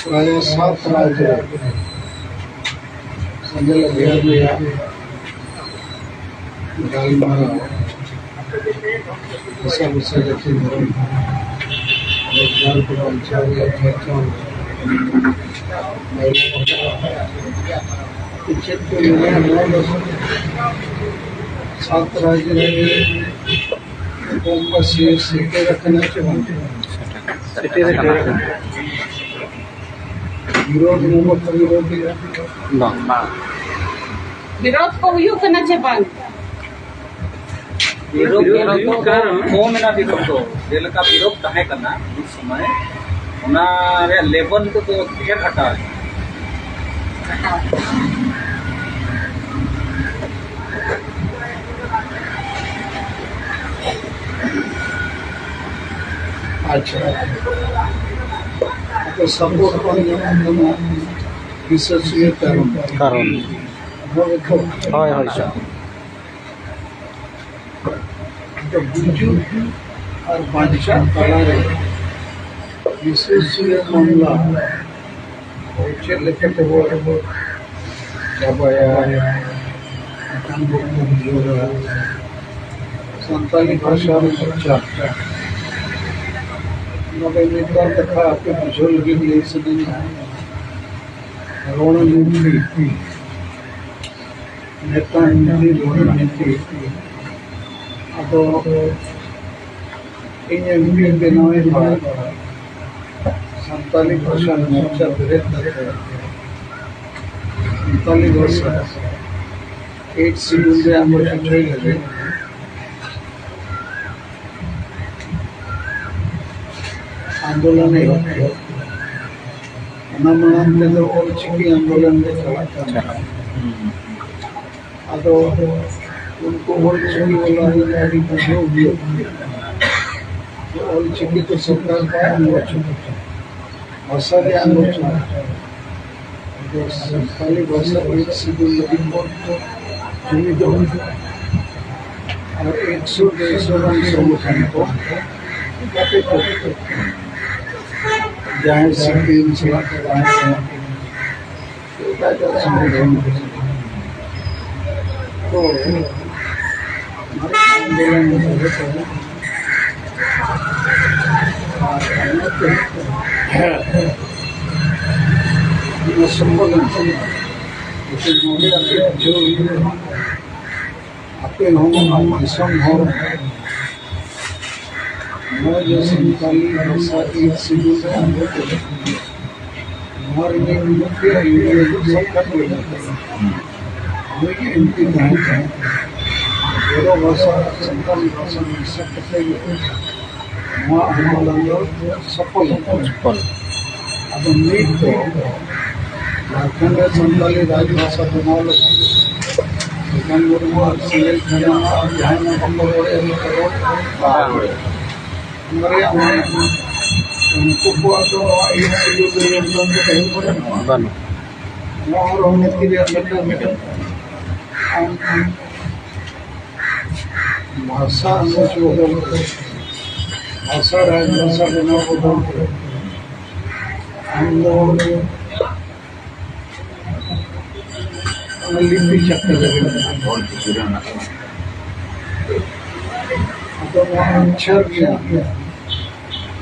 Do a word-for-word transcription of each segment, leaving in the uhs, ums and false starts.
ᱯᱨᱟᱭ ᱥᱟᱛ ᱨᱟᱡᱽ ᱨᱮ ᱥᱮᱸᱜᱮᱞ ᱚᱵᱷᱤᱭᱟᱱ ᱨᱮᱭᱟᱜ ᱜᱟᱞᱢᱟᱨᱟᱣ ᱢᱮᱥᱟ ᱢᱮᱥᱟ ᱡᱟᱹᱛᱤ ᱫᱷᱚᱨᱚᱢ ᱨᱳᱡᱽᱜᱟᱨ ᱠᱚ ᱵᱟᱧᱪᱟᱣ ᱨᱮᱭᱟᱜ ᱡᱷᱟᱲᱠᱷᱚᱸᱰ ᱪᱮᱫ ᱠᱚ ᱢᱮᱱᱟ, ᱱᱚᱣᱟ ᱫᱚ ᱥᱟᱛ ᱨᱟᱡᱽ ᱨᱮ ᱠᱚᱢ ᱵᱮᱥᱤ ᱥᱮᱴᱮᱨ ᱟᱠᱟᱱᱟ ᱪᱮ ᱵᱟᱝ? ᱥᱮᱴᱮᱨ ᱟᱠᱟᱱᱟ᱾ ᱵᱤᱨᱳᱫᱷ ᱢᱚᱱᱳᱵᱷᱟᱵ ᱵᱤᱨᱳᱫᱷ ᱵᱟᱝ᱾ ᱵᱤᱨᱳᱫᱷ ᱠᱚ ᱦᱩᱭᱩᱜ ᱠᱟᱱᱟ ᱪᱮ ᱵᱟᱝ? ᱵᱤᱨᱳᱫᱷ ᱧᱮᱞᱚᱜ ᱫᱚ ᱠᱚᱢ ᱮᱱᱟ ᱵᱤᱨᱳᱫᱷ ᱫᱚ, ᱡᱮᱞᱮᱠᱟ ᱵᱤᱨᱳᱫᱷ ᱛᱟᱦᱮᱸ ᱠᱟᱱᱟ ᱢᱤᱫ ᱥᱚᱢᱚᱭ, ᱚᱱᱟ ᱨᱮᱭᱟᱜ ᱞᱮᱵᱮᱞ ᱱᱤᱛᱚᱜ ᱫᱚ ᱰᱷᱮᱨ ᱟᱠᱟᱱᱟ᱾ ᱟᱪᱪᱷᱟ, ᱟᱯᱮ ᱥᱟᱯᱳᱨᱴ ᱠᱚ ᱧᱟᱢᱚᱜ ᱠᱟᱱᱟ ᱵᱤᱥᱮᱥ ᱤᱭᱟᱹ ᱠᱟᱨᱚᱱ᱾ ᱠᱟᱨᱚᱱ᱾ ᱦᱳᱭ, ᱦᱳᱭ, ᱥᱟᱨ᱾ ᱟᱫᱚ ᱜᱩᱡᱩᱜ ᱟᱨ ᱵᱟᱧᱪᱟᱜ ᱛᱟᱞᱟᱨᱮ ᱵᱤᱥᱮᱥ ᱢᱟᱢᱞᱟ ᱪᱮᱫ ᱞᱮᱠᱟᱛᱮ ᱵᱚ ᱪᱟᱵᱟᱭᱟ, ᱮᱱᱠᱷᱟᱱ ᱵᱚ ᱵᱩᱡᱷᱟᱹᱣᱟ ᱥᱟᱱᱛᱟᱲᱤ ᱵᱷᱟᱥᱟ ᱨᱮ ᱪᱟᱨᱪᱟ᱾ ᱱᱚᱰᱮ ᱢᱤᱫ ᱵᱟᱨ ᱠᱟᱛᱷᱟ ᱟᱯᱮ ᱵᱩᱡᱷᱟᱹᱣ ᱞᱟᱹᱜᱤᱫ ᱞᱟᱹᱭ ᱥᱟᱱᱟᱧᱟ᱾ ᱨᱚᱲ ᱱᱤᱛᱤ, ᱱᱮᱛᱟ ᱱᱤᱛᱤ, ᱨᱚᱲ ᱱᱤᱛᱤ᱾ ᱟᱫᱚ ᱤᱧ ᱮᱢ ᱯᱤ ᱵᱮᱱᱟᱣ ᱮᱱ ᱵᱟᱫ ᱥᱟᱱᱛᱟᱞᱤ ᱵᱷᱟᱥᱟ ᱢᱳᱨᱪᱟ ᱵᱮᱨᱮᱫ ᱠᱟᱛᱮ ᱥᱟᱱᱛᱟᱞᱤ ᱵᱷᱟᱥᱟ ᱮᱭᱤᱴ ᱥᱤᱰᱩᱞ ᱨᱮ ᱟᱸᱫᱳᱲ ᱦᱚᱪᱚᱭ ᱞᱟᱹᱜᱤᱫ ᱟᱱᱫᱳᱞᱚᱱ ᱮᱦᱚᱵ ᱠᱮᱫᱟ᱾ ᱚᱱᱟ ᱢᱟᱲᱟᱝ ᱛᱮᱫᱚ ᱚᱞ ᱪᱤᱠᱤ ᱟᱱᱫᱳᱞᱚᱱ ᱜᱮ ᱪᱟᱞᱟᱜ ᱠᱟᱱ ᱛᱟᱦᱮᱸᱫ᱾ ᱟᱫᱚ ᱩᱱᱠᱩ ᱚᱞ ᱪᱤᱠᱤ ᱵᱟᱞᱟ ᱟᱹᱰᱤ ᱵᱩᱡᱷᱟᱹᱣ ᱦᱩᱭᱩᱜ ᱠᱟᱱᱟ᱾ ᱚᱞ ᱪᱤᱠᱤ ᱫᱚ ᱥᱚᱨᱠᱟᱨ ᱵᱟᱭ ᱟᱸᱫᱳᱲ ᱦᱚᱪᱚ ᱠᱚᱣᱟ, ᱵᱷᱟᱥᱟ ᱜᱮ ᱟᱸᱫᱳᱲ ᱦᱚᱪᱚ ᱠᱚᱣᱟ᱾ ᱟᱫᱚ ᱥᱟᱱᱛᱟᱞᱤ ᱵᱷᱟᱥᱟ ᱮᱭᱤᱴ ᱥᱤᱰᱩᱞ ᱞᱟᱹᱜᱤᱫ ᱵᱚᱱ ᱡᱩᱢᱤᱫᱚᱜ ᱟᱨ ᱮᱠᱥᱚ ᱰᱮᱲᱥᱚ ᱜᱟᱱ ᱥᱚᱝᱜᱚᱴᱷᱚᱱ ᱠᱚ ᱜᱟᱛᱮ ᱠᱚ ᱡᱟᱦᱟᱸᱭ ᱥᱤᱯᱤ ᱥᱟᱞᱟᱜ ᱠᱚ ᱛᱟᱦᱮᱸ ᱠᱟᱱᱟ, ᱮᱴᱟᱜ ᱮᱴᱟᱜ ᱥᱚᱝᱜᱚᱴᱷᱚᱱ ᱠᱚ, ᱢᱟᱨᱮ ᱟᱱᱫᱳᱞᱚᱱ ᱠᱚ ᱦᱩᱭᱩᱜ ᱠᱟᱱᱟ᱾ ᱟᱨ ᱚᱱᱟᱛᱮ ᱱᱚᱣᱟ ᱥᱚᱝᱜᱚᱴᱷᱚᱱ ᱱᱚᱰᱮ ᱟᱯᱮ ᱵᱩᱡᱷᱟᱹᱣ ᱦᱩᱭᱩᱜᱼᱟ᱾ ᱟᱯᱮ ᱦᱚᱸ ᱟᱨ ᱫᱤᱥᱚᱢ ᱦᱚᱲ ᱱᱚᱣᱟ ᱡᱮ ᱥᱟᱱᱛᱟᱲᱤ ᱵᱷᱟᱥᱟ ᱤᱧ ᱥᱤᱵᱤᱞ ᱨᱮ ᱟᱸᱡᱚᱢ ᱠᱮᱫᱟ, ᱱᱚᱣᱟ ᱨᱮᱜᱮ ᱢᱤᱫᱴᱮᱱ ᱤᱭᱟᱹ ᱥᱚᱨᱠᱟᱨ ᱠᱚ ᱮᱢ ᱠᱟᱫᱟ᱾ ᱱᱩᱭ ᱜᱮ ᱮᱢ ᱯᱤ ᱛᱟᱦᱮᱸ ᱠᱟᱱᱟ᱾ ᱵᱚᱲᱚ ᱵᱷᱟᱥᱟ, ᱥᱟᱱᱛᱟᱲᱤ ᱵᱷᱟᱥᱟ ᱢᱮᱥᱟ ᱠᱟᱛᱮ ᱜᱮ ᱱᱚᱣᱟ ᱟᱱᱫᱳᱞᱚᱱ ᱫᱚ ᱥᱚᱯᱷᱚᱞ ᱮᱱᱟ᱾ ᱥᱚᱯᱷᱚᱞ᱾ ᱟᱫᱚ ᱱᱤᱛ ᱫᱚ ᱡᱷᱟᱲᱠᱷᱚᱸᱰ ᱨᱮ ᱥᱟᱱᱛᱟᱲᱤ ᱨᱟᱡᱽ ᱵᱷᱟᱥᱟ ᱵᱮᱱᱟᱣ ᱞᱟᱹᱜᱤᱫ ᱥᱩᱫᱷᱟᱱ ᱢᱩᱨᱢᱩ ᱟᱨ ᱥᱮᱸᱜᱮᱞ ᱠᱷᱟᱱᱟ ᱟᱨ ᱡᱟᱦᱟᱸᱭ ᱢᱟ ᱵᱟᱠᱚ ᱨᱚᱲᱮᱫ, ᱩᱱᱤ ᱠᱚ ᱨᱚᱲ ᱵᱟᱝ᱾ ᱚᱱᱟ ᱨᱮᱭᱟᱜ ᱢᱟᱱᱮ ᱩᱱᱠᱩ ᱠᱚᱣᱟᱜ ᱫᱚ ᱱᱚᱣᱟ ᱤᱭᱟᱹ ᱥᱩᱡᱳᱜᱽ ᱱᱤᱭᱚᱱᱛᱨᱚᱱ ᱫᱚ ᱵᱟᱹᱱᱩᱜ ᱠᱚᱣᱟ᱾ ᱵᱟᱹᱱᱩᱜ᱾ ᱱᱚᱣᱟ ᱦᱚᱸ ᱨᱟᱡᱽᱱᱤᱛᱤ ᱨᱮᱭᱟᱜ ᱢᱤᱫᱴᱟᱝ, ᱢᱤᱫᱴᱟᱝ ᱟᱢ, ᱟᱢ ᱵᱷᱟᱥᱟ ᱟᱹᱜᱩ ᱵᱚᱫᱚᱞ ᱛᱮ, ᱵᱷᱟᱥᱟ ᱨᱟᱡᱽ ᱵᱷᱟᱥᱟ ᱵᱮᱱᱟᱣ ᱵᱚᱫᱚᱞ ᱛᱮ, ᱟᱢ ᱫᱚ ᱚᱱᱟ ᱞᱤᱯᱤ ᱪᱟᱠᱟ ᱞᱟᱹᱜᱤᱫ ᱚᱞ ᱪᱤᱠᱤ ᱨᱮᱱᱟᱜ ᱟᱫᱚ ᱱᱚᱣᱟ ᱩᱪᱪᱟᱨ ᱜᱮᱭᱟ᱾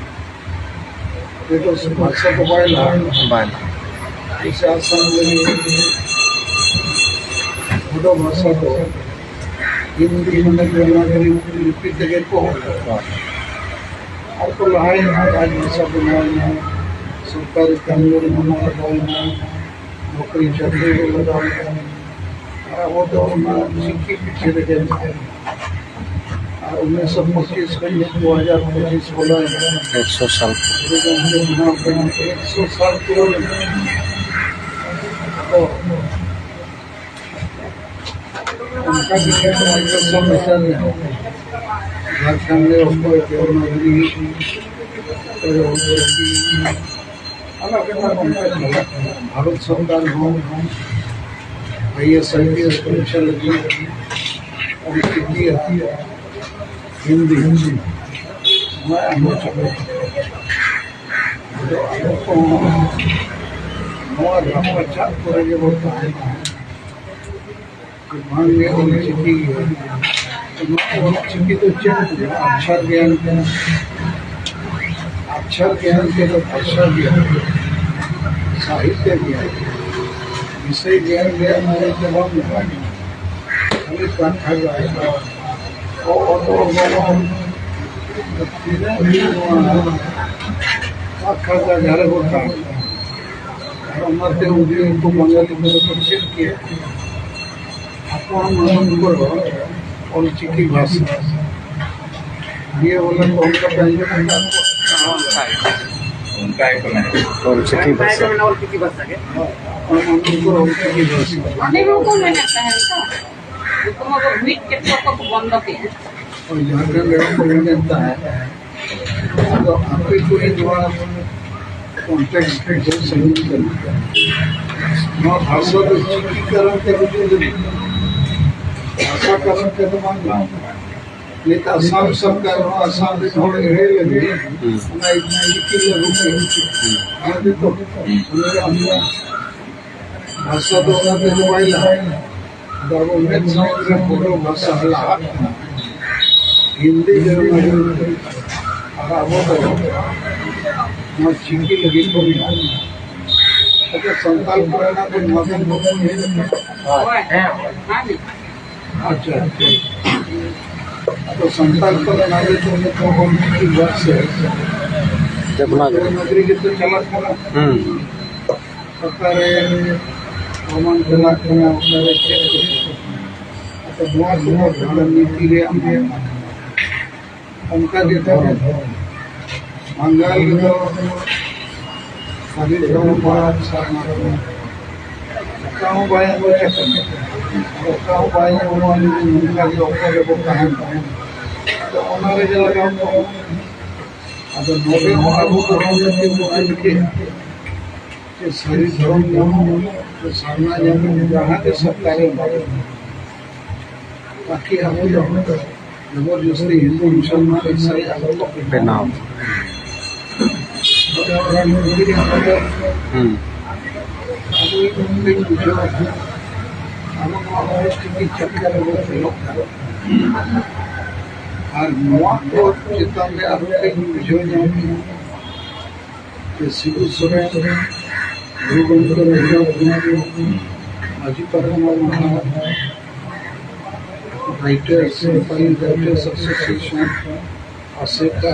ᱱᱤᱛᱚᱜ ᱵᱷᱟᱥᱟ ᱫᱚ ᱵᱟᱭ ᱞᱟᱦᱟ᱾ ᱵᱟᱭ ᱞᱟᱦᱟ᱾ ᱡᱮᱭᱥᱮ ᱟᱥᱟᱢ ᱨᱮ ᱵᱚᱰᱚ ᱵᱷᱟᱥᱟ ᱫᱚ ᱦᱤᱱᱫᱤ ᱢᱟᱱᱮ ᱫᱮᱵᱽᱱᱟᱜᱚᱨᱤ ᱞᱤᱯᱤ ᱛᱮᱜᱮ ᱠᱚ ᱚᱞᱟ᱾ ᱦᱳᱭ᱾ ᱟᱨ ᱠᱚ ᱞᱟᱦᱟᱭᱮᱱᱟ, ᱨᱟᱡᱽ ᱵᱷᱟᱥᱟ ᱵᱮᱱᱟᱣᱮᱱᱟ, ᱥᱚᱨᱠᱟᱨᱤ ᱠᱟᱹᱢᱤ ᱨᱮ ᱢᱟᱱᱟᱣ ᱞᱟᱜᱟᱣᱮᱱᱟ, ᱱᱚᱠᱨᱤ ᱪᱟᱹᱠᱨᱤ ᱨᱮ ᱞᱟᱜᱟᱣᱮᱱᱟ᱾ ᱟᱨ ᱟᱵᱚ ᱫᱚ ᱚᱱᱟ ᱪᱤᱠᱤ ᱯᱤᱪᱷᱮ ᱨᱮᱜᱮ ᱢᱮᱱᱟᱜ ᱵᱚᱱᱟ᱾ ᱟᱨ ᱩᱱᱤᱥᱥᱚ ᱯᱚᱸᱪᱤᱥ ᱠᱷᱚᱱ ᱫᱩ ᱦᱟᱡᱟᱨ ᱯᱚᱸᱪᱤᱥ ᱵᱚᱞᱚᱭᱮᱱᱟ᱾ ᱮᱠᱥᱚ ᱥᱟᱞ᱾ ᱜᱩᱨᱩ ᱜᱚᱢᱠᱮ ᱵᱮᱱᱟᱣ ᱠᱟᱱᱟ, ᱮᱠᱥᱚ ᱥᱟᱞ ᱯᱩᱨᱟᱹᱣ ᱮᱱᱟ᱾ ᱟᱫᱚ ᱚᱱᱠᱟ ᱜᱮ ᱱᱤᱛᱚᱜ ᱟᱴᱷᱨᱚᱥᱚ ᱢᱤᱴᱟᱨ ᱨᱮ ᱡᱷᱟᱲᱠᱷᱚᱸᱰ ᱨᱮ ᱚᱠᱚᱭ ᱫᱮᱵᱽᱱᱟᱜᱚᱨᱤ, ᱚᱠᱚᱭ ᱚᱞᱪᱤᱠᱤ, ᱟᱞᱟᱜᱽ ᱟᱞᱟᱜᱽ ᱚᱱᱠᱟ ᱪᱟᱞᱟᱜ ᱠᱟᱱᱟ᱾ ᱵᱷᱟᱨᱚᱛ ᱥᱚᱨᱠᱟᱨ ᱦᱚᱸ I A S, I P S ᱯᱚᱨᱤᱠᱠᱷᱟ ᱞᱟᱹᱜᱤᱫ ᱚᱞᱪᱤᱠᱤ ᱟᱨ ᱦᱤᱱᱫᱤ ᱱᱚᱣᱟ ᱟᱭᱢᱟ ᱪᱟᱞᱟᱜ ᱠᱟᱱᱟ᱾ ᱟᱵᱚ ᱠᱚ ᱱᱚᱣᱟ ᱨᱟᱯᱟᱪᱟᱜ ᱠᱚᱨᱮ ᱜᱮᱵᱚ ᱛᱟᱦᱮᱱᱟ᱾ ᱵᱟᱝᱜᱮ ᱚᱞᱪᱤᱠᱤ ᱜᱮ᱾ ᱱᱚᱣᱟ ᱚᱞᱪᱤᱠᱤ ᱫᱚ ᱪᱮᱫ ᱠᱟᱱᱟ? ᱟᱠᱪᱷᱟᱨ ᱜᱮᱭᱟᱱ ᱠᱟᱱᱟ᱾ ᱟᱠᱪᱷᱟᱨ ᱜᱮᱭᱟᱱ ᱛᱮᱫᱚ ᱵᱷᱟᱥᱟ ᱜᱮᱭᱟᱱ, ᱥᱟᱦᱤᱛᱭᱚ ᱜᱮᱭᱟᱱ, ᱵᱤᱥᱚᱭ ᱜᱮᱭᱟᱱ ᱨᱮᱭᱟᱜ ᱢᱚᱱᱮ ᱫᱚ ᱵᱟᱝ ᱠᱟᱱᱟ᱾ ᱠᱷᱟᱹᱞᱤ ᱠᱟᱛᱷᱟ ᱜᱮ ᱟᱭᱢᱟ᱾ ᱚ-, ᱚᱛᱚ ᱵᱟᱵᱟ ᱛᱤᱱᱟᱹᱜ ᱜᱮ ᱱᱚᱣᱟ ᱠᱟᱛᱷᱟ ᱡᱟᱭᱜᱟ ᱨᱮ ᱜᱚᱴᱟ᱾ ᱟᱨ ᱚᱱᱟᱛᱮ ᱩᱱᱠᱩ ᱵᱟᱝᱜᱟᱞᱤ ᱠᱚᱫᱚ ᱠᱚ ᱪᱮᱫ ᱠᱮᱫ᱾ ᱟᱠᱚᱣᱟᱜ ᱢᱟᱱᱟᱣ ᱠᱚ ᱚᱞᱪᱤᱠᱤ ᱵᱷᱟᱥᱟ᱾ ᱱᱤᱭᱟᱹ ᱵᱚᱞᱮ ᱠᱚ ᱚᱱᱠᱟ ᱯᱮ ᱟᱸᱡᱚᱢ ᱟᱠᱟᱫ ᱠᱚᱣᱟ? ᱚᱱᱠᱟ ᱜᱮᱠᱚ ᱢᱮᱱᱟ᱾ ᱚᱞᱪᱤᱠᱤ ᱵᱷᱟᱥᱟ᱾ ᱚᱱᱟ ᱢᱟᱱᱟᱣ ᱠᱚ ᱚᱞᱪᱤᱠᱤ ᱵᱷᱟᱥᱟ᱾ ᱚᱸᱰᱮ ᱦᱚᱸᱠᱚ ᱢᱮᱱᱮᱫ ᱛᱟᱦᱮᱸᱱ ᱛᱚ᱾ ᱩᱱᱠᱩ ᱢᱟ ᱢᱤᱫ ᱠᱮᱫ ᱠᱚᱣᱟ ᱠᱚ ᱵᱚᱱᱫᱚ ᱠᱮᱫᱼᱟ᱾ ᱦᱳᱭ, ᱡᱷᱟᱲᱠᱷᱚᱸᱰ ᱨᱮᱦᱚᱸ ᱠᱚ ᱢᱮᱱᱮᱫ ᱛᱟᱦᱮᱸᱫ᱾ ᱟᱫᱚ ᱟᱯᱮ ᱠᱚᱨᱮ ᱱᱚᱣᱟ context ᱨᱮ ᱥᱟᱺᱜᱤᱧ ᱠᱟᱱᱟ᱾ ᱱᱚᱣᱟ ᱵᱷᱟᱥᱟ ᱫᱚ ᱪᱤᱠᱤ ᱠᱟᱨᱚᱱ ᱛᱮ ᱦᱩᱭᱩᱜ ᱞᱟᱹᱜᱤᱫ, ᱵᱷᱟᱥᱟ ᱠᱟᱨᱚᱱ ᱛᱮ ᱫᱚ ᱵᱟᱝ ᱠᱟᱱᱟ᱾ ᱱᱤᱛ ᱟᱥᱟᱢ ᱥᱚᱨᱠᱟᱨ ᱦᱚᱸ ᱟᱥᱟᱢ ᱨᱮᱱ ᱦᱚᱲ ᱮᱲᱮ ᱞᱟᱹᱜᱤᱫ ᱦᱩᱸ᱾ ᱚᱱᱟ ᱪᱤᱠᱤ ᱞᱟᱹᱜᱩ ᱠᱮᱫᱟ᱾ ᱦᱩᱸ᱾ ᱚᱱᱟ ᱜᱮᱛᱚ ᱦᱩᱸ᱾ ᱚᱱᱟ ᱜᱮ ᱟᱵᱚᱣᱟᱜ ᱵᱷᱟᱥᱟ ᱫᱚ ᱚᱱᱟ ᱛᱮᱜᱮ ᱵᱟᱭ ᱞᱟᱦᱟᱭᱮᱱᱟ᱾ ᱟᱫᱚ ᱟᱵᱚ ᱢᱮᱫ ᱥᱟᱢᱟᱝ ᱨᱮ ᱵᱚᱰᱚ ᱵᱷᱟᱥᱟ ᱞᱟᱦᱟᱜ ᱠᱟᱱᱟ, ᱦᱤᱱᱫᱤ ᱫᱮᱵᱽᱱᱟᱜᱚᱨᱤ ᱛᱮ᱾ ᱟᱨ ᱟᱵᱚ ᱫᱚ ᱱᱚᱣᱟ ᱪᱤᱠᱤ ᱞᱟᱹᱜᱤᱫ ᱠᱚ ᱢᱮᱱᱟᱜ ᱵᱚᱱᱟ᱾ ᱟᱪᱪᱷᱟ, ᱥᱟᱱᱛᱟᱲ ᱠᱚᱨᱮᱱᱟᱜ ᱵᱚᱱ ᱢᱟᱜᱟᱱ ᱵᱚᱱ ᱧᱮᱞ ᱠᱟᱫᱟ᱾ ᱦᱳᱭ, ᱦᱮᱸ, ᱦᱮᱸ᱾ ᱟᱪᱪᱷᱟ, ᱟᱪᱪᱷᱟ᱾ ᱟᱫᱚ ᱥᱟᱱᱛᱟᱲ ᱠᱚᱨᱮᱱᱟᱜ ᱜᱮ ᱛᱚ ᱱᱤᱛᱚᱜ ᱚᱞ ᱪᱤᱠᱤ ᱵᱷᱟᱥᱟ ᱫᱮᱵᱽᱱᱟᱜᱚᱨᱤ᱾ ᱫᱮᱵᱽᱱᱟᱜᱚᱨᱤ ᱜᱮᱛᱚ ᱪᱟᱞᱟᱜ ᱠᱟᱱᱟ᱾ ᱦᱩᱸ᱾ ᱚᱠᱟᱨᱮ ᱯᱨᱚᱢᱟᱱ ᱪᱟᱞᱟᱜ ᱠᱟᱱᱟ, ᱚᱠᱟᱨᱮ ᱪᱮᱫ ᱠᱚ᱾ ᱟᱫᱚ ᱱᱚᱣᱟ ᱠᱚ ᱨᱟᱡᱽᱱᱤᱛᱤ ᱨᱮᱭᱟᱜ ᱢᱮᱱᱟᱜᱼᱟ᱾ ᱚᱱᱠᱟ ᱜᱮ ᱫᱷᱚᱨᱚᱢ᱾ ᱵᱟᱝᱜᱟᱞ ᱨᱮᱫᱚ ᱥᱟᱹᱨᱤ ᱫᱷᱚᱨᱚᱢ ᱟᱨ ᱥᱟᱨᱱᱟ ᱫᱷᱚᱨᱚᱢ᱾ ᱚᱠᱟ ᱦᱚᱸ ᱵᱟᱭ ᱟᱸᱜᱚᱪ ᱟᱠᱟᱱᱟ᱾ ᱚᱠᱟ ᱦᱚᱸ ᱵᱟᱭ ᱧᱟᱢᱚᱜᱼᱟ ᱡᱩᱫᱤ ᱱᱚᱝᱠᱟ ᱜᱮ ᱚᱠᱟ ᱨᱮᱵᱚ ᱛᱟᱦᱮᱱᱟ᱾ ᱟᱫᱚ ᱚᱱᱟ ᱨᱮᱜᱮ ᱞᱟᱜᱟᱣ ᱠᱚ᱾ ᱟᱫᱚ ᱱᱚᱰᱮ ᱦᱚᱸ ᱟᱵᱚ ᱫᱚ ᱨᱟᱡᱽᱱᱤᱛᱤ ᱵᱚ ᱮᱢ ᱠᱮᱫᱼᱟ᱾ ᱥᱟᱹᱨᱤ ᱫᱷᱚᱨᱚᱢ ᱧᱟᱢᱚᱜ, ᱥᱟᱨᱱᱟ ᱧᱟᱢᱚᱜ, ᱡᱟᱦᱟᱸ ᱜᱮ ᱥᱚᱨᱠᱟᱨᱮ ᱮᱢᱟ᱾ ᱵᱟᱠᱤ ᱟᱵᱚ ᱫᱚ ᱡᱚᱵᱚᱨ ᱡᱚᱥᱛᱤ ᱦᱤᱱᱫᱩ, ᱢᱩᱥᱚᱞᱢᱟᱱ, ᱤᱥᱟᱭ ᱟᱞᱚ ᱠᱚ ᱵᱮᱱᱟᱣ᱾ ᱦᱩᱸ᱾ ᱟᱫᱚ ᱤᱧ ᱵᱩᱡᱷᱟᱹᱣᱟ, ᱟᱵᱚ ᱱᱚᱣᱟ ᱚᱞᱪᱤᱠᱤ ᱪᱟᱨᱪᱟ ᱨᱮᱵᱚᱱ ᱥᱮᱱᱚᱜ ᱠᱟᱱᱟ᱾ ᱟᱨ ᱱᱚᱣᱟ ᱠᱚ ᱪᱮᱛᱟᱱ ᱨᱮ ᱟᱨᱚ ᱠᱟᱹᱡ ᱵᱩᱡᱷᱟᱹᱣ ᱧᱟᱢ ᱠᱮᱫᱟ ᱡᱮ ᱥᱤᱵᱩ ᱥᱚᱨᱮᱱ, ᱜᱩᱨᱩ ᱜᱚᱢᱠᱮ ᱨᱚᱜᱷᱩᱱᱟᱛᱷ ᱢᱩᱨᱢᱩ, ᱢᱟᱹᱡᱷᱤ ᱯᱟᱨᱜᱟᱱᱟ ᱢᱟᱦᱟ, Writers, Nepali Writers Association, ᱟᱥᱮᱠᱟ,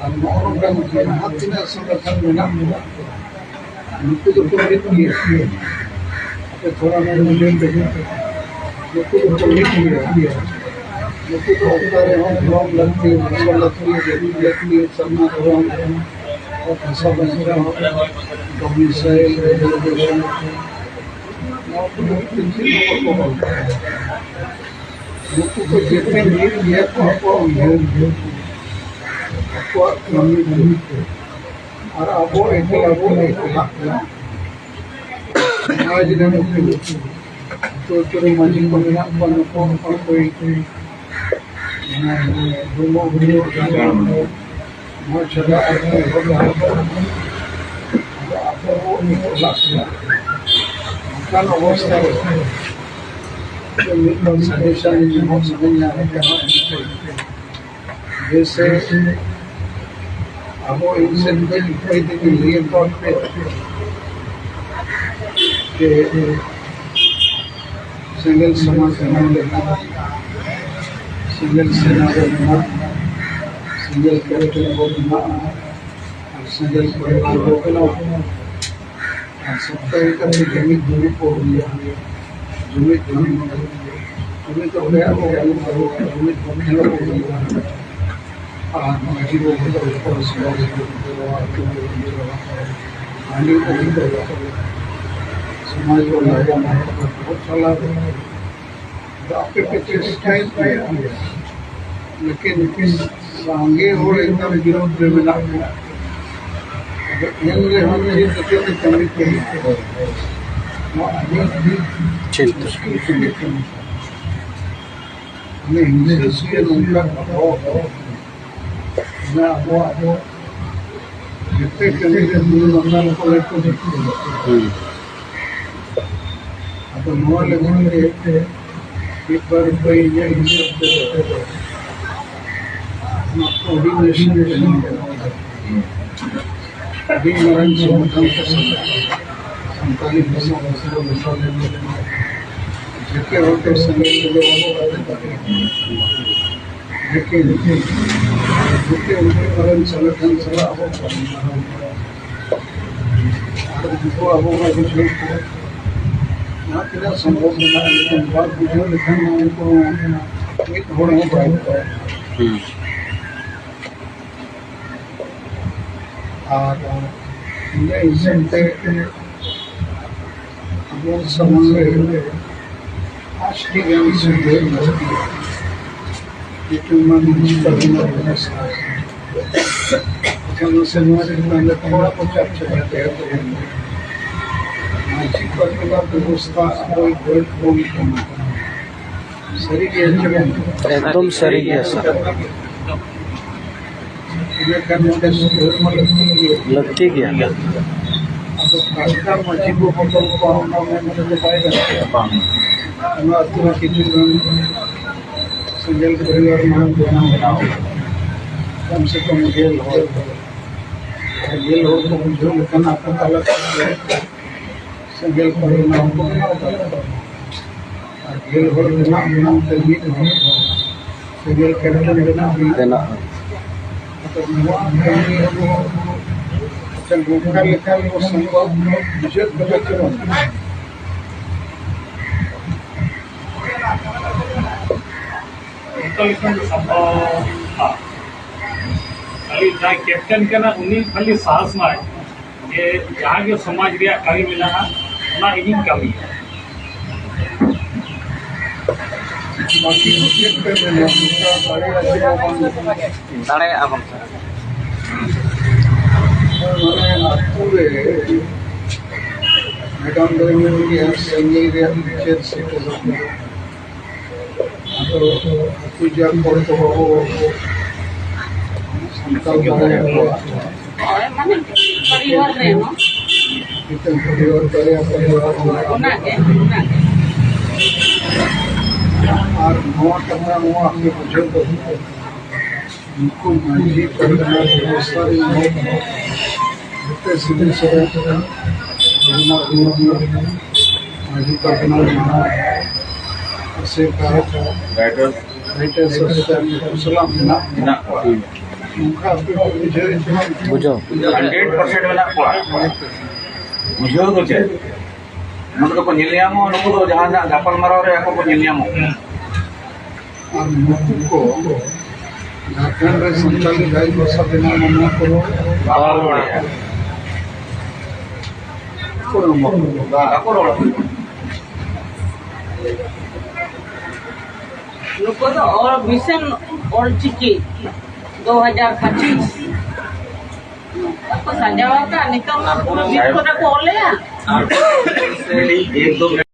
ᱟᱨ ᱱᱚᱜᱼᱚ ᱱᱚᱝᱠᱟᱱ ᱡᱟᱦᱟᱸ ᱛᱤᱱᱟᱹᱜ ᱥᱚᱝᱜᱚᱴᱷᱚᱱ ᱢᱮᱱᱟᱜ ᱠᱚᱣᱟ, ᱱᱩᱠᱩ ᱫᱚᱠᱚ ᱢᱤᱫ ᱜᱮᱭᱟ᱾ ᱟᱯᱮ ᱛᱷᱚᱲᱟ ᱱᱚᱰᱮ ᱧᱮᱞ ᱯᱮ, ᱱᱩᱠᱩ ᱫᱚᱠᱚ ᱢᱤᱫ ᱜᱮᱭᱟ᱾ ᱱᱩᱠᱩ ᱫᱚ ᱚᱠᱟ ᱨᱮᱦᱚᱸ ᱫᱷᱚᱨᱚᱢ ᱞᱟᱹᱠᱛᱤ, ᱵᱷᱟᱥᱟ ᱞᱟᱹᱠᱛᱤ, ᱡᱟᱹᱛᱤ ᱞᱟᱹᱠᱛᱤ, ᱥᱟᱨᱱᱟ ᱫᱷᱚᱨᱚᱢ, ᱵᱷᱟᱥᱟ ᱵᱟᱧᱪᱟᱣ, domicile, reservation, ᱱᱚᱣᱟ ᱠᱚᱫᱚ ᱪᱮᱫ ᱦᱚᱸ ᱵᱟᱠᱚ ᱚᱞ ᱠᱟᱜᱼᱟ᱾ ᱱᱩᱠᱩ ᱠᱚ ᱡᱮᱛᱮ ᱢᱤᱫ ᱜᱮᱭᱟ ᱠᱚ ᱟᱠᱚᱣᱟᱜ ᱩᱭᱦᱟᱹᱨ, ᱟᱠᱚᱣᱟᱜ ᱠᱟᱹᱢᱤ ᱠᱚ᱾ ᱟᱨ ᱟᱵᱚ ᱮᱠᱞᱟ ᱵᱚ ᱮᱠᱞᱟᱜ ᱠᱟᱱᱟ᱾ ᱥᱚᱢᱟᱡᱽ ᱨᱮ ᱱᱩᱠᱩ ᱟᱹᱛᱩ ᱟᱹᱛᱩ ᱨᱮ ᱢᱟᱹᱡᱷᱤ ᱠᱚ ᱢᱮᱱᱟᱜ ᱠᱚᱣᱟ, ᱱᱩᱠᱩ ᱦᱚᱸ ᱚᱠᱚᱭ ᱢᱟᱱᱮ ᱰᱩᱢᱵᱩᱜ ᱦᱩᱭᱩᱜ ᱠᱟᱱᱟ᱾ ᱱᱚᱣᱟ ᱪᱷᱟᱰᱟ ᱟᱨ ᱠᱚ ᱮᱦᱚᱵ ᱞᱟᱦᱟ ᱠᱚ᱾ ᱟᱫᱚ ᱟᱵᱚ ᱵᱚ ᱮᱠᱞᱟᱜ ᱠᱟᱱᱟ᱾ ᱚᱱᱠᱟᱱ ᱚᱵᱚᱥᱛᱷᱟ ᱨᱮ ᱢᱤᱫ ᱵᱟᱨ suggestion ᱤᱧ ᱮᱢᱚᱜ ᱥᱟᱱᱟᱧᱟ, ᱡᱟᱦᱟᱸ ᱡᱮᱭᱥᱮ ᱟᱵᱚ ᱤᱧ ᱥᱮᱫ ᱠᱷᱚᱱ ᱩᱯᱟᱹᱭ ᱛᱮᱜᱮ ᱞᱟᱹᱭ ᱟᱠᱟᱫ ᱯᱮ ᱡᱮ ᱥᱮᱸᱜᱮᱞ ᱥᱟᱢᱟᱝ ᱮᱢᱟᱱ ᱞᱮᱠᱟ, ᱥᱮᱸᱜᱮᱞ ᱥᱮᱱᱟ ᱵᱚ ᱵᱮᱱᱟᱣ, ᱥᱮᱸᱜᱮᱞ captain ᱵᱚ ᱵᱮᱱᱟᱣ, ᱟᱨ ᱥᱮᱸᱜᱮᱞ ᱯᱚᱨᱤᱵᱟᱨ ᱵᱚ ᱵᱮᱱᱟᱣ᱾ ᱟᱨ ᱥᱚᱵ ᱞᱮᱠᱟᱛᱮ ᱡᱩᱢᱤᱫ ᱡᱩᱢᱤᱫ ᱵᱚ ᱦᱩᱭᱩᱜᱼᱟ᱾ ᱡᱩᱢᱤᱫ ᱡᱩᱢᱤᱫ ᱡᱩᱢᱤᱫ ᱫᱚ ᱚᱸᱰᱮ ᱟᱵᱚ ᱡᱩᱢᱤᱫ ᱵᱚ ᱠᱷᱮᱞᱳᱜ ᱵᱚ ᱦᱩᱭᱩᱜᱼᱟ᱾ ᱟᱨ ᱢᱟᱹᱡᱷᱤ ᱵᱟᱵᱟ ᱫᱚ ᱡᱚᱛᱚ ᱥᱚᱢᱟᱡᱽ ᱨᱮ ᱟᱹᱛᱩ ᱨᱮ ᱦᱟᱺᱰᱤ ᱠᱚ ᱥᱚᱢᱟᱡᱽ ᱵᱚ ᱞᱟᱭᱟ, ᱵᱚ ᱪᱟᱞᱟᱣ ᱫᱚ ᱟᱯᱮ ᱯᱮ ᱪᱮᱥᱴᱟᱭᱮᱫ ᱜᱮᱭᱟ, ᱞᱮᱠᱤᱱ ᱥᱟᱸᱜᱮ ᱦᱚᱲ ᱮᱠᱫᱚᱢ ᱵᱤᱨᱳᱫᱷ ᱨᱮ ᱢᱮᱱᱟᱜ ᱠᱚᱣᱟ᱾ ᱟᱫᱚ ᱮᱱ ᱨᱮᱦᱚᱸ ᱪᱮᱫ ᱦᱚᱛᱮᱡ ᱛᱮ ᱠᱟᱹᱢᱤ ᱠᱚ ᱦᱩᱭᱩᱜ ᱠᱟᱱᱟ? ᱱᱚᱣᱟ ᱟᱹᱰᱤ ᱪᱤᱱᱛᱟᱹ᱾ ᱢᱩᱥᱠᱤᱞ ᱠᱟᱹᱢᱤ ᱠᱟᱱᱟ᱾ ᱢᱟᱱᱮ ᱦᱤᱝᱥᱟᱹ ᱥᱩᱭᱟᱹ ᱱᱚᱝᱠᱟ ᱫᱚᱦᱚ ᱠᱟᱜ ᱠᱟᱱᱟ᱾ ᱚᱱᱟ ᱟᱵᱚᱣᱟᱜ ᱫᱚ ᱡᱚᱛᱚ ᱠᱟᱹᱢᱤ ᱨᱮ ᱯᱩᱨᱟᱹ ᱞᱟᱛᱟᱨ ᱠᱚᱨᱮ ᱠᱚ ᱦᱩᱸ᱾ ᱟᱫᱚ ᱱᱚᱣᱟ ᱞᱟᱹᱜᱤᱫ ᱛᱮ ᱢᱤᱫ ᱵᱟᱨ ᱩᱯᱟᱹᱭ ᱤᱧᱟᱹᱜ ᱦᱤᱥᱟᱹᱵ ᱛᱮᱫᱚ ᱱᱚᱣᱟ coordination ᱨᱮᱱᱟᱜ ᱟᱹᱰᱤ ᱢᱟᱨᱟᱝ ᱥᱚᱝᱜᱚᱴᱷᱚᱱ ᱠᱚ ᱥᱟᱱᱛᱟᱲᱤ ᱵᱷᱟᱥᱟ ᱵᱷᱟᱥᱟ ᱵᱷᱟᱥᱟ ᱞᱟᱹᱜᱤᱫ ᱡᱚᱛᱚ ᱦᱚᱲ ᱛᱮ ᱥᱟᱸᱜᱮ ᱛᱮᱫᱚ ᱵᱟᱵᱚ ᱠᱟᱛᱮ ᱫᱟᱲᱮᱭᱟᱜᱼᱟ᱾ ᱞᱮᱠᱤᱱ ᱡᱚᱛᱚ ᱩᱱᱠᱩ ᱠᱚᱨᱮᱱ ᱥᱚᱝᱜᱚᱴᱷᱚᱱ ᱥᱟᱞᱟᱜ ᱟᱵᱚ ᱟᱨ ᱩᱱᱠᱩ ᱟᱵᱚ ᱵᱚᱱ ᱵᱩᱡᱷᱟᱹᱣ ᱠᱚᱣᱟ᱾ ᱡᱟᱦᱟᱸ ᱛᱤᱱᱟᱹᱜ ᱥᱚᱢᱵᱷᱚᱵ ᱢᱮᱱᱟᱜᱼᱟ, ᱞᱮᱠᱤᱱ ᱵᱟᱝ ᱵᱩᱡᱷᱟᱹᱣ ᱞᱮᱠᱷᱟᱱ ᱩᱱᱠᱩ ᱢᱤᱫ ᱦᱚᱲ ᱦᱚᱸ ᱵᱟᱭ ᱠᱚᱣᱟ᱾ ᱦᱩᱸ᱾ ᱟᱨ ᱤᱧᱟᱹᱜ ᱦᱤᱥᱟᱹᱵ ᱛᱮ ᱟᱵᱚ ᱥᱚᱢᱟᱡᱽ ᱨᱮ ᱯᱟᱸᱪᱴᱤ ᱜᱟᱱ ᱥᱩᱫᱷᱟᱹᱨ ᱞᱟᱹᱠᱛᱤ᱾ ᱧᱩᱛᱩᱢ ᱢᱟ ᱢᱟᱹᱡᱷᱤ ᱯᱟᱨᱜᱟᱱᱟ ᱵᱮᱵᱚᱥᱛᱷᱟ᱾ ᱮᱱᱠᱷᱟᱱ ᱱᱚᱣᱟ ᱥᱮᱨᱢᱟ ᱨᱮ ᱛᱟᱦᱞᱮ ᱛᱷᱚᱲᱟ ᱠᱚ ᱪᱟᱨᱪᱟ ᱠᱟᱛᱮ ᱢᱟᱹᱡᱷᱤ ᱯᱟᱨᱜᱟᱱᱟ ᱵᱮᱵᱚᱥᱛᱷᱟ ᱟᱵᱚᱭ ᱵᱟᱹᱲᱤᱡ ᱵᱚᱱ ᱠᱟᱱᱟ᱾ ᱥᱟᱹᱨᱤ ᱜᱮ ᱪᱮ ᱵᱟᱝ? ᱮᱠᱫᱚᱢ ᱥᱟᱹᱨᱤ ᱜᱮᱭᱟ, ᱥᱟᱨ᱾ ᱤᱱᱟᱹ ᱠᱷᱟᱱ ᱱᱚᱰᱮ ᱥᱩᱫᱷᱟᱹᱨ ᱢᱟ ᱞᱟᱹᱠᱛᱤ ᱜᱮ᱾ ᱞᱟᱹᱠᱛᱤ ᱜᱮᱭᱟ᱾ ᱟᱫᱚ ᱯᱟᱥᱴᱟ ᱢᱟᱹᱡᱷᱤ ᱠᱚ ᱵᱚᱫᱚᱞ ᱠᱚᱣᱟ, ᱚᱱᱟ ᱢᱮᱱ ᱛᱮᱫᱚ ᱵᱟᱭ ᱜᱟᱱᱚᱜᱼᱟ᱾ ᱵᱟᱝ᱾ ᱚᱱᱟ ᱟᱹᱛᱩ ᱨᱮ ᱠᱤᱪᱷᱩ ᱜᱟᱱ ᱥᱮᱸᱜᱮᱞ ᱯᱚᱨᱤᱵᱟᱨ ᱢᱟᱲᱟᱝ ᱵᱮᱱᱟᱣ ᱮᱱᱟ᱾ ᱠᱚᱢ ᱥᱮ ᱠᱚᱢ ᱜᱮᱞ ᱦᱚᱲ᱾ ᱟᱨ ᱜᱮᱞ ᱦᱚᱲ ᱠᱚ ᱵᱩᱡᱷᱟᱹᱣ ᱞᱮᱠᱷᱟᱱ ᱟᱠᱚ ᱛᱟᱞᱟ ᱛᱮ ᱥᱮᱸᱜᱮᱞ ᱯᱚᱨᱤᱵᱟᱨ ᱠᱚ ᱵᱮᱱᱟᱣ ᱫᱟᱲᱮᱭᱟᱜᱼᱟ᱾ ᱟᱨ ᱜᱮᱞ ᱦᱚᱲ ᱨᱮᱱᱟᱜ ᱢᱮᱱᱟᱜ ᱛᱮ ᱢᱤᱫ ᱦᱚᱲ ᱥᱮᱸᱜᱮᱞ ᱠᱮᱯᱴᱮᱱ ᱵᱮᱱᱟᱜ ᱦᱩᱭᱩᱜᱼᱟ᱾ ᱵᱮᱱᱟᱜ ᱦᱩᱭᱩᱜᱼᱟ᱾ ᱟᱫᱚ ᱱᱚᱣᱟ ᱠᱟᱹᱢᱤ ᱟᱵᱚ ᱟᱪᱪᱷᱟ, ᱱᱚᱝᱠᱟ ᱞᱮᱠᱷᱟᱱ ᱵᱚ ᱥᱚᱢᱵᱷᱚᱵ ᱵᱩᱡᱷᱟᱹᱜ ᱠᱟᱱᱟ ᱪᱮ ᱵᱟᱝ? ᱚᱱᱠᱟ ᱞᱮᱠᱷᱟᱱ ᱫᱚ ᱥᱟᱢᱵᱷᱟᱣ ᱠᱷᱟᱹᱞᱤ ᱡᱟᱦᱟᱸᱭ ᱠᱮᱯᱴᱮᱱ ᱠᱟᱱᱟ, ᱩᱱᱤ ᱠᱷᱟᱹᱞᱤ ᱥᱟᱦᱚᱥ ᱢᱟᱭ ᱡᱮ ᱡᱟᱦᱟᱸ ᱜᱮ ᱥᱚᱢᱟᱡᱽ ᱨᱮᱭᱟᱜ ᱠᱟᱹᱢᱤ ᱢᱮᱱᱟᱜᱼᱟ, ᱚᱱᱟ ᱤᱧᱤᱧ ᱠᱟᱹᱢᱤᱭᱟ᱾ ᱵᱟᱹᱠᱤ ᱠᱚ ᱪᱮᱫ ᱯᱮ ᱢᱮᱱᱟ? ᱚᱱᱠᱟ ᱫᱟᱲᱮᱭᱟᱜᱼᱟ ᱪᱮ ᱵᱟᱝ? ᱫᱟᱲᱮᱭᱟᱜᱼᱟ ᱵᱚᱱ᱾ ᱢᱟᱱᱮ ᱟᱹᱛᱩ ᱨᱮ ᱢᱮᱰᱟᱢ ᱫᱚᱭ ᱢᱮᱱ ᱜᱮᱭᱟ, ᱥᱟᱺᱜᱤᱧ ᱨᱮᱭᱟᱜ ᱵᱤᱪᱟᱹᱨ ᱥᱮᱴᱮᱨᱚᱜ ᱠᱟᱱᱟ᱾ ᱟᱫᱚ ᱟᱹᱛᱩ ᱡᱟᱠ ᱦᱚᱲ ᱠᱚ ᱵᱟᱵᱚ ᱥᱟᱱᱛᱟᱲ ᱫᱟᱲᱮᱭᱟᱠᱚᱣᱟ᱾ ᱦᱳᱭ, ᱢᱟᱱᱮ ᱯᱚᱨᱤᱵᱟᱨ ᱨᱮ ᱦᱚᱸ᱾ ᱢᱤᱫᱴᱟᱝ ᱯᱚᱨᱤᱵᱟᱨ ᱵᱟᱨᱭᱟ ᱯᱚᱨᱤᱵᱟᱨ ᱚᱱᱟ᱾ ᱚᱱᱟᱜᱮ, ᱚᱱᱟᱜᱮ᱾ ᱟᱨ ᱱᱚᱣᱟ ᱠᱟᱛᱷᱟ ᱱᱚᱣᱟ ᱟᱯᱮ ᱵᱩᱡᱷᱟᱹᱣ ᱫᱚ ᱦᱩᱭᱩᱜ ᱛᱟᱯᱮᱭᱟ᱾ ᱩᱱᱠᱩ ᱢᱟᱹᱡᱷᱤ ᱯᱟᱨᱜᱟᱱᱟ ᱵᱮᱵᱚᱥᱛᱷᱟ ᱨᱮᱱ ᱦᱚᱲ ᱠᱚ ᱡᱚᱛᱚ ᱥᱤᱵᱤᱞ ᱥᱚᱨᱮᱱ ᱨᱚᱜᱷᱩᱱᱟᱛᱷ ᱢᱩᱨᱢᱩ, ᱢᱟᱹᱡᱷᱤ ᱯᱟᱨᱜᱟᱱᱟ ᱢᱟᱦᱟ ᱥᱮ ᱯᱟᱦᱴᱟ ᱜᱟᱭᱰᱮᱱᱥ ᱥᱟᱞᱟᱜ ᱢᱮᱱᱟᱜ ᱢᱮᱱᱟᱜ ᱠᱚᱣᱟ᱾ ᱱᱚᱝᱠᱟ ᱟᱯᱮ ᱯᱮ ᱵᱩᱡᱷᱟᱹᱣᱮᱫ ᱠᱟᱱᱟ? ᱵᱩᱡᱷᱟᱹᱣ᱾ ᱦᱟᱱᱰᱨᱮᱰ ᱯᱟᱨᱥᱮᱱᱴ ᱢᱮᱱᱟᱜ ᱠᱚᱣᱟ᱾ ᱵᱩᱡᱷᱟᱹᱣ ᱫᱚ ᱪᱮᱫ? ᱱᱩᱠᱩ ᱫᱚᱠᱚ ᱧᱮᱞ ᱧᱟᱢᱚᱜᱼᱟ, ᱱᱩᱠᱩ ᱫᱚ ᱡᱟᱦᱟᱱᱟᱜ ᱜᱟᱯᱟᱞ ᱢᱟᱨᱟᱣ ᱨᱮ ᱟᱠᱚ ᱠᱚ ᱧᱮᱞ ᱧᱟᱢᱚᱜ ᱠᱟᱱᱟ᱾ ᱟᱨ ᱱᱩᱠᱩ ᱠᱚ ᱡᱷᱟᱲᱠᱷᱚᱸᱰ ᱨᱮ ᱥᱟᱱᱛᱟᱲᱤ ᱨᱟᱡᱽ ᱵᱷᱟᱥᱟ ᱵᱮᱱᱟᱣ ᱢᱟᱱᱟ ᱠᱚ ᱵᱟᱠᱚ ᱨᱚᱲᱟ᱾ ᱵᱟᱠᱚ ᱨᱚᱲᱟ᱾ ᱵᱟᱠᱚ ᱨᱚᱲᱟ᱾ ᱱᱩᱠᱩ ᱫᱚ ᱚᱞ ᱢᱤᱥᱚᱱ ᱚᱞᱪᱤᱠᱤ ᱫᱩ ᱦᱟᱡᱟᱨ ᱯᱚᱸᱪᱤᱥ᱾ ᱱᱚᱝᱠᱟ ᱠᱚ ᱥᱟᱡᱟᱣ ᱟᱠᱟᱫ, ᱱᱤᱛᱚᱜ ᱢᱟ ᱯᱩᱨᱟᱹ ᱵᱤᱨ ᱠᱚᱨᱮ ᱠᱚ ᱚᱞᱮᱜᱼᱟ᱾ ᱢᱤᱫᱴᱤᱡ ᱮᱠᱫᱚᱢ